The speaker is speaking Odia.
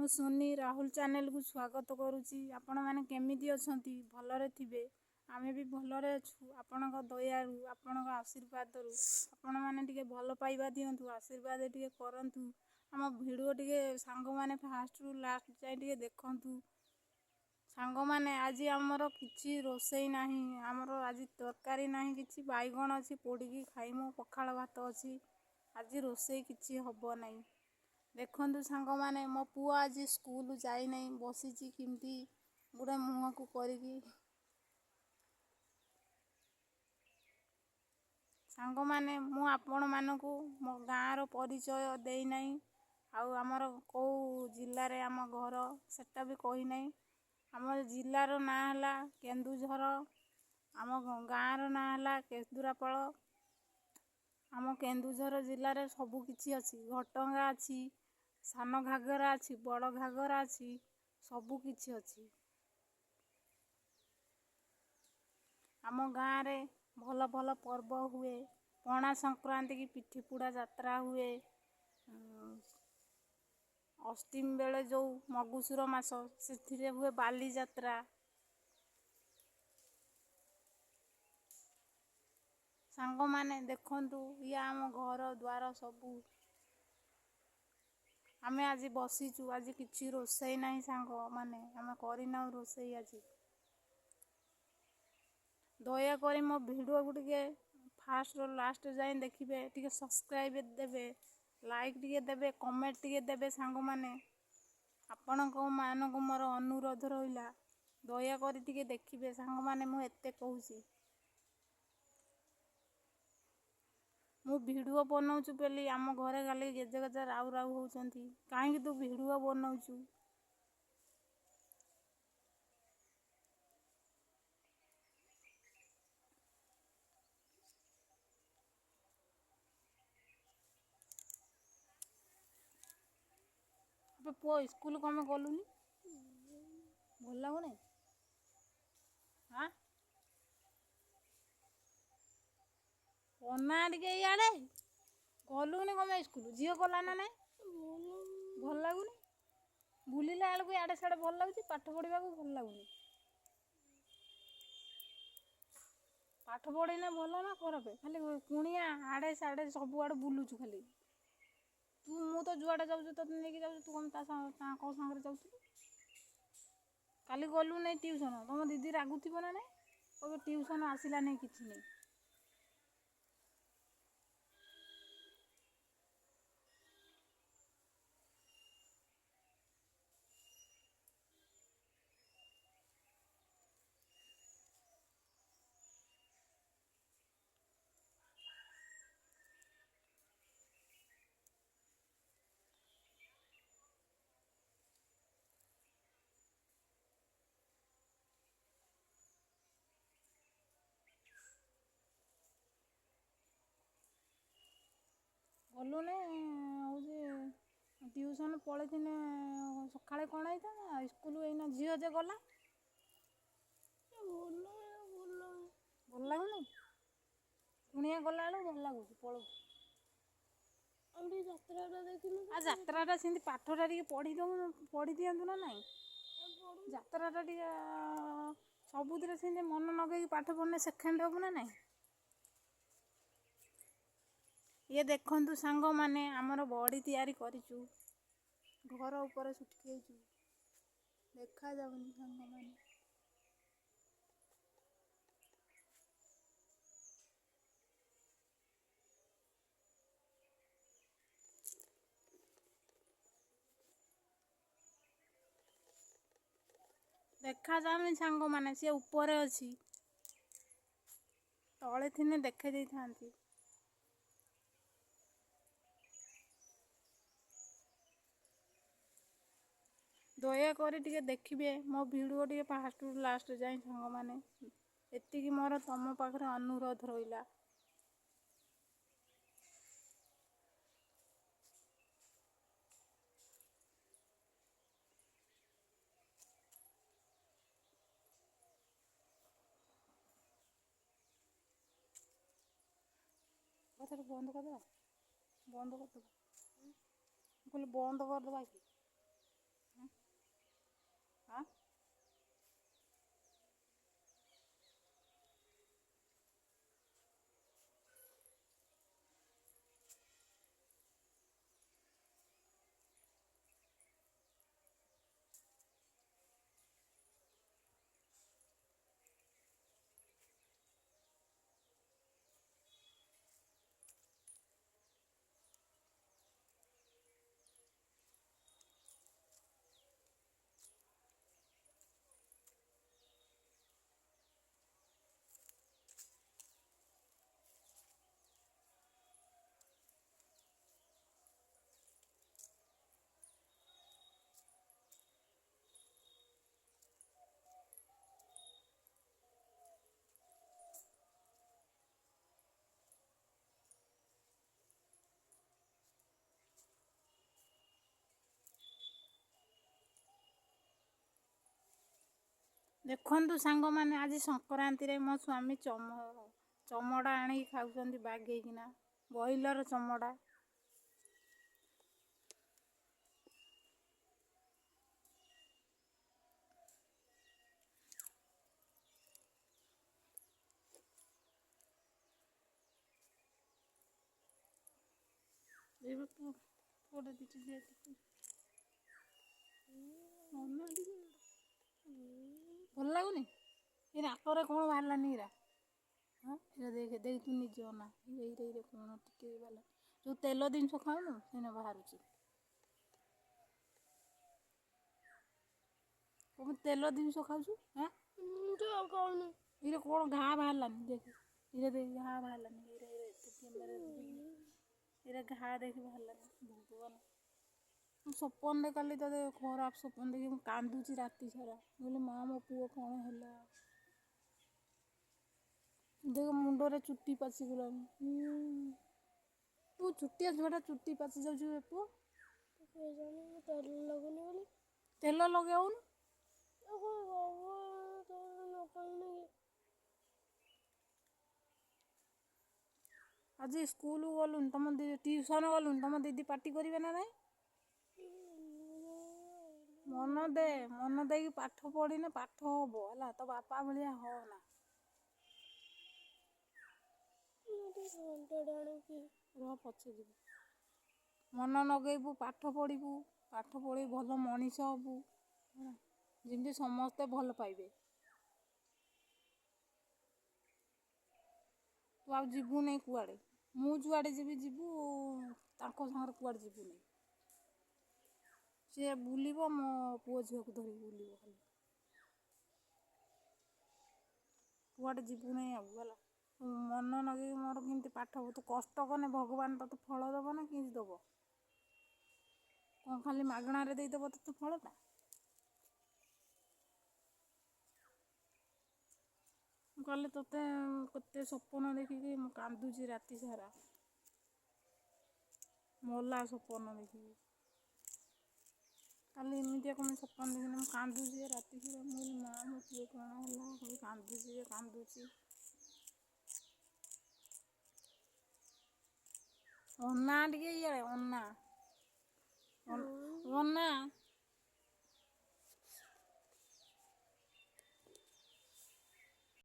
ମୁଁ ସୋନି ରାହୁଲ ଚ୍ୟାନେଲକୁ ସ୍ୱାଗତ କରୁଛି। ଆପଣମାନେ କେମିତି ଅଛନ୍ତି? ଭଲରେ ଥିବେ। ଆମେ ବି ଭଲରେ ଅଛୁ ଆପଣଙ୍କ ଦୟାରୁ, ଆପଣଙ୍କ ଆଶୀର୍ବାଦରୁ। ଆପଣମାନେ ଟିକେ ଭଲ ପାଇବା ଦିଅନ୍ତୁ, ଆଶୀର୍ବାଦ ଟିକେ କରନ୍ତୁ। ଆମ ଭିଡ଼ିଓ ଟିକେ ସାଙ୍ଗମାନେ ଫାଷ୍ଟରୁ ଲାଷ୍ଟ ଯାଏ ଟିକେ ଦେଖନ୍ତୁ। ସାଙ୍ଗମାନେ, ଆଜି ଆମର କିଛି ରୋଷେଇ ନାହିଁ, ଆମର ଆଜି ତରକାରୀ ନାହିଁ କିଛି। ବାଇଗଣ ଅଛି, ପୋଡ଼ିକି ଖାଇମୁ। ପଖାଳ ଭାତ ଅଛି। ଆଜି ରୋଷେଇ କିଛି ହେବ ନାହିଁ। ଦେଖନ୍ତୁ ସାଙ୍ଗମାନେ, ମୋ ପୁଅ ଆଜି ସ୍କୁଲ ଯାଇନାହିଁ, ବସିଛି କେମିତି ଗୋଟେ ମୁହଁକୁ କରିକି। ସାଙ୍ଗମାନେ, ମୁଁ ଆପଣମାନଙ୍କୁ ମୋ ଗାଁର ପରିଚୟ ଦେଇନାହିଁ, ଆଉ ଆମର କେଉଁ ଜିଲ୍ଲାରେ ଆମ ଘର ସେଟା ବି କହିନାହିଁ। ଆମ ଜିଲ୍ଲାର ନାଁ ହେଲା କେନ୍ଦୁଝର, ଆମ ଗାଁର ନାଁ ହେଲା କେନ୍ଦୁରାପାଳ। ଆମ କେନ୍ଦୁଝର ଜିଲ୍ଲାରେ ସବୁ କିଛି ଅଛି। ଘଟଗାଁ ଅଛି, ସାନ ଘାଗରା ଅଛି, ବଡ଼ ଘାଗରା ଅଛି, ସବୁ କିଛି ଅଛି। ଆମ ଗାଁରେ ଭଲ ଭଲ ପର୍ବ ହୁଏ। ପଣା ସଂକ୍ରାନ୍ତି କି ପିଠିପୋଡ଼ା ଯାତ୍ରା ହୁଏ। ଅଷ୍ଟମୀ ବେଳେ ଯେଉଁ ମଗୁଶୁର ମାସ, ସେଥିରେ ହୁଏ ବାଲିଯାତ୍ରା। ସାଙ୍ଗମାନେ ଦେଖନ୍ତୁ, ଇଏ ଆମ ଘର ଦ୍ୱାର ସବୁ। ଆମେ ଆଜି ବସିଛୁ, ଆଜି କିଛି ରୋଷେଇ ନାହିଁ ସାଙ୍ଗମାନେ, ଆମେ କରିନାହୁଁ ରୋଷେଇ ଆଜି। ଦୟାକରି ମୋ ଭିଡ଼ିଓକୁ ଟିକେ ଫାଷ୍ଟରୁ ଲାଷ୍ଟ ଯାଏଁ ଦେଖିବେ, ଟିକେ ସବସ୍କ୍ରାଇବ୍ ଦେବେ, ଲାଇକ୍ ଟିକେ ଦେବେ, କମେଣ୍ଟ ଟିକେ ଦେବେ। ସାଙ୍ଗମାନେ, ଆପଣଙ୍କ ମାନଙ୍କୁ ମୋର ଅନୁରୋଧ ରହିଲା, ଦୟାକରି ଟିକେ ଦେଖିବେ ସାଙ୍ଗମାନେ। ମୁଁ ଏତେ କହୁଛି, ମୁଁ ଭିଡ଼ିଓ ବନଉଛି ବୋଲି ଆମ ଘରେ ଖାଲି ଗେଜେ ଗେଜେ ରାଉ ରାଉ ହେଉଛନ୍ତି, କାହିଁକି ତୁ ଭିଡ଼ିଓ ବନଉଛୁ? ଆବେ ପୁଅ, ସ୍କୁଲ କ'ଣ ଗଲୁନି? ଭଲ ଲାଗୁନି? ଆଁ ଅନା ଟିକେ ଇଆଡ଼େ। ଗଲୁନି କ'ଣ ପାଇଁ ସ୍କୁଲ? ଝିଅ ଗଲା ନା ନାଇଁ? ଭଲ ଲାଗୁନି। ବୁଲିଲା ବେଳକୁ ଇଆଡ଼େ ସିଆଡ଼େ ଭଲ ଲାଗୁଛି, ପାଠ ପଢ଼ିବାକୁ ଭଲ ଲାଗୁନି। ପାଠ ପଢ଼ିଲେ ଭଲ ନା ଖରାପ? ଖାଲି କୁଣିଆ ଆଡ଼େ ସିଆଡ଼େ ସବୁଆଡ଼େ ବୁଲୁଛୁ ଖାଲି ତୁ। ମୁଁ ତ ଯୁଆଡ଼େ ଯାଉଛୁ ତୋତେ ନେଇକି ଯାଉଛି, ତୁ କ'ଣ ତା ତାଙ୍କ ସାଙ୍ଗରେ ଯାଉଥିଲୁ? କାଲି ଗଲୁ ନାଇଁ ଟିଉସନ୍, ତମ ଦିଦି ରାଗୁଥିବ ନା ନାଇଁ? କହିବ ଟିଉସନ୍ ଆସିଲା ନାହିଁ, କିଛି ନାହିଁ। ଗଲୁନି ହେଉଛି ଟିଉସନ୍ ପଳେଇଥିଲେ ସକାଳେ କ'ଣ ହେଇଥାନ୍ତା ସ୍କୁଲ? ଏଇନା ଝିଅ ଯେ ଗଲା, ଭଲ ଲାଗୁନି। କୁଣିଆ ଗଲା ବେଳକୁ ଭଲ ଲାଗୁଛି, ପଳଉଛି। ଆଉ ଟିକେ ଯାତ୍ରାଟା ଦେଖିଲୁ। ଆଉ ଯାତ୍ରାଟା ସେମିତି ପାଠଟା ଟିକେ ପଢ଼ି ଦେବୁ, ପଢ଼ି ଦିଅନ୍ତୁ ନା ନାଇଁ? ଯାତ୍ରାଟା ଟିକେ ସବୁଥିରେ ସେମିତି ମନ ଲଗେଇକି ପାଠ ପଢ଼ିଲେ ସେକେଣ୍ଡ ହବୁ ନା ନାଇଁ? ଇଏ ଦେଖନ୍ତୁ ସାଙ୍ଗମାନେ, ଆମର ବଡ଼ି ତିଆରି କରିଛୁ, ଘର ଉପରେ ଶୁଖେଇଛୁ, ଦେଖାଯାଉନି ସାଙ୍ଗମାନେ। ଦେଖାଯାଉନି ସାଙ୍ଗମାନେ, ସିଏ ଉପରେ ଅଛି, ତଳେ ଥିନେ ଦେଖେଇ ଦେଇଥାନ୍ତି। ଦୟାକରି ଟିକେ ଦେଖିବେ ମୋ ଭିଡ଼ିଓ ଟିକେ ଫାଷ୍ଟରୁ ଲାଷ୍ଟ ଯାଏଁ ସାଙ୍ଗମାନେ, ଏତିକି ମୋର ତମ ପାଖରେ ଅନୁରୋଧ ରହିଲା। କଥାଟା ବନ୍ଦ କରିଦେବା, ବନ୍ଦ କରିଦେବା। ମୁଁ କହିଲି ବନ୍ଦ କରିଦେବା କି? ହଁ। ଦେଖନ୍ତୁ ସାଙ୍ଗମାନେ, ଆଜି ସଂକ୍ରାନ୍ତିରେ ମୋ ସ୍ୱାମୀ ଚମଡ଼ା ଆଣିକି ଖାଉଛନ୍ତି ବାଗେଇକିନା, ବ୍ରଏଲର ଚମଡ଼ା। ଏବେ ପୁଅଟା ଦିଟା ଦେ ଟିକେ। ଅନା ଟିକେ, ଭଲ ଲାଗୁନି? ଏ ନାକରେ କ'ଣ ବାହାରିଲାନି ଏଇରା? ହଁ, ଏଇଟା ଦେଖେ, ଦେଖ ତୁ ନିଜେ ଅନା। ଏଇରେ ଏଇରେ କ'ଣ ଟିକେ ବାହାରିଲା? ଯୋଉ ତେଲ ଜିନିଷ ଖାଉନୁ, ସେଇନା ବାହାରୁଛି। କଣ ତେଲ ଜିନିଷ ଖାଉଛୁ? ହଁ। ମୁଁ ତ ଆଉ ଖାଉନି। ଏଇରେ କ'ଣ ଘା ବାହାରିଲାନି? ଦେଖ, ଏଇରେ ଦେଖ, ଘା ବାହାରିଲାନି। ଏଇରେ ଏଇରେ, ତୁ କ୍ୟାମେରାରେ ଦେଖ, ଏଇରେ ଘା ଦେଖି ବାହାରିଲାନି। ଭଗବାନ, ମୁଁ ସପନରେ କାଲି ତୋତେ ଖରାପ ସପନ ଦେଖି ମୁଁ କାନ୍ଦୁଛି ରାତି ସାରା। ମୁଁ କହିଲି, ମା, ମୋ ପୁଅ କ'ଣ ହେଲା? ଦେଖ, ମୁଣ୍ଡରେ ଚୁଟି ପାଚିଗଲାଣି। ତୁ ଛୋଟିଆ ଛୁଆଟା, ଚୁଟି ପାଚି ଯାଉଛି ବେ ପୁଅ। କେଜାଣି, ମୁଁ ତେଲ ଲଗଉନି ବୋଲି। ତେଲ ଲଗେଇଉନୁ? ଆଉ କ'ଣ ହବ, ତେଲ ଲଗାଉନି କି? ଆଜି ସ୍କୁଲ ଗଲୁନି, ତମ ଟିଉସନ୍ ଗଲୁନି, ତମ ଦିଦି ପାଟି କରିବେ ନା ନାଇଁ? ମନ ଦେ, ମନ ଦେଇକି ପାଠ ପଢ଼ିନେ ପାଠ ହବ ହେଲା। ତୋ ବାପା ଭଳିଆ ହଅନା। ମୁଁ ଟିକେ ଘଣ୍ଟାଟେ ଆଣିକି। ରୁହ, ପଛେ ଯିବୁ। ମନ ଲଗେଇବୁ, ପାଠ ପଢ଼ିବୁ, ପାଠ ପଢ଼ି ଭଲ ମଣିଷ ହବୁ ହେଲା, ଯେମିତି ସମସ୍ତେ ଭଲ ପାଇବେ। ତୁ ଆଉ ଯିବୁ ନାଇଁ କୁଆଡ଼େ। ମୁଁ ଯୁଆଡ଼େ ଯିବି ଯିବୁ, ତାଙ୍କ ସାଙ୍ଗରେ କୁଆଡ଼େ ଯିବୁ ନାହିଁ। ସିଏ ବୁଲିବ, ମୋ ପୁଅ ଝିଅକୁ ଧରିକି ବୁଲିବ ଖାଲି। କୁଆଡ଼େ ଯିବୁ ନାହିଁ ଆଉ, ହେଲା? ମନ ଲଗେଇକି ମୋର କେମିତି ପାଠ ହବ। ତୁ କଷ୍ଟ କନେ ଭଗବାନ ତୋତେ ଫଳ ଦେବ ନା କେମିତି ଦେବ? କ'ଣ ଖାଲି ମାଗଣାରେ ଦେଇଦେବ ତୋତେ ଫଳଟା? ମୁଁ କାଲି ତୋତେ କେତେ ସପନ ଦେଖିକି ମୁଁ କାନ୍ଦୁଛି ରାତି ସାରା, ମଲା ସପନ ଦେଖିକି। କାଲି ଏମିତିଆ କ'ଣ ସପନ ଦେଖିନି, ମୁଁ କାନ୍ଦୁଛି ରାତି ସାରା। ମୁଁ କହିଲି, ମା, ମୋ ପୁଅ କ'ଣ ହେଲା? ଖାଲି କାନ୍ଦୁଛି ଯେ କାନ୍ଦୁଛି। ଅନା ଟିକେ ଇଆଡ଼େ, ଅନା ଅନା।